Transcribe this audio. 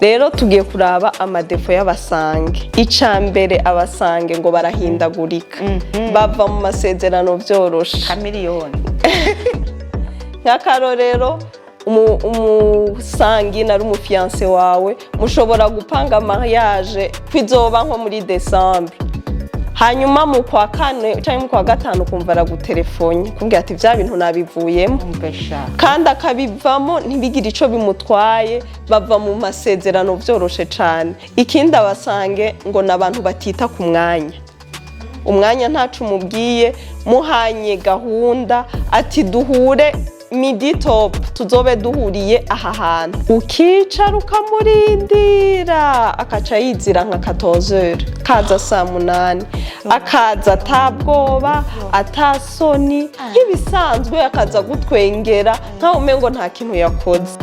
Rero tugiye kuraba ama défauts y'aba sanguins. Ica mbere, aba sanguins ngo barahindagurika, bava mu masezerano vyoroshe. Kamiliyoni. Nk'akarorero, umu sanguin ari umu fiancé wawe, mushobora gupanga mariage kwizoba nko muri décembre, hanyuma mu kwa kane cyangwa mu kwa gatanu ukumva aragutelefone kumbwira ati: "Vya bintu nabivuyemo." Umvesha. Kandi akabivamo, ntibigire ico bimutwaye. Bava mu masezerano vyoroshe cane. Ikindi, aba sanguins ngo ni abantu batita ku mwanya. Umwanya ntacu umubwiye, muhanye gahunda ati: "Duhure midi top, tuzobe duhuriye aha hantu", ukicara ukamurindira, akaca yizira nka 14h, kaza saa 8, akaza atabwoba, atasoni, nk'ibisanzwe, akaza gutwengera nkaho umengo nta kintu yakoze.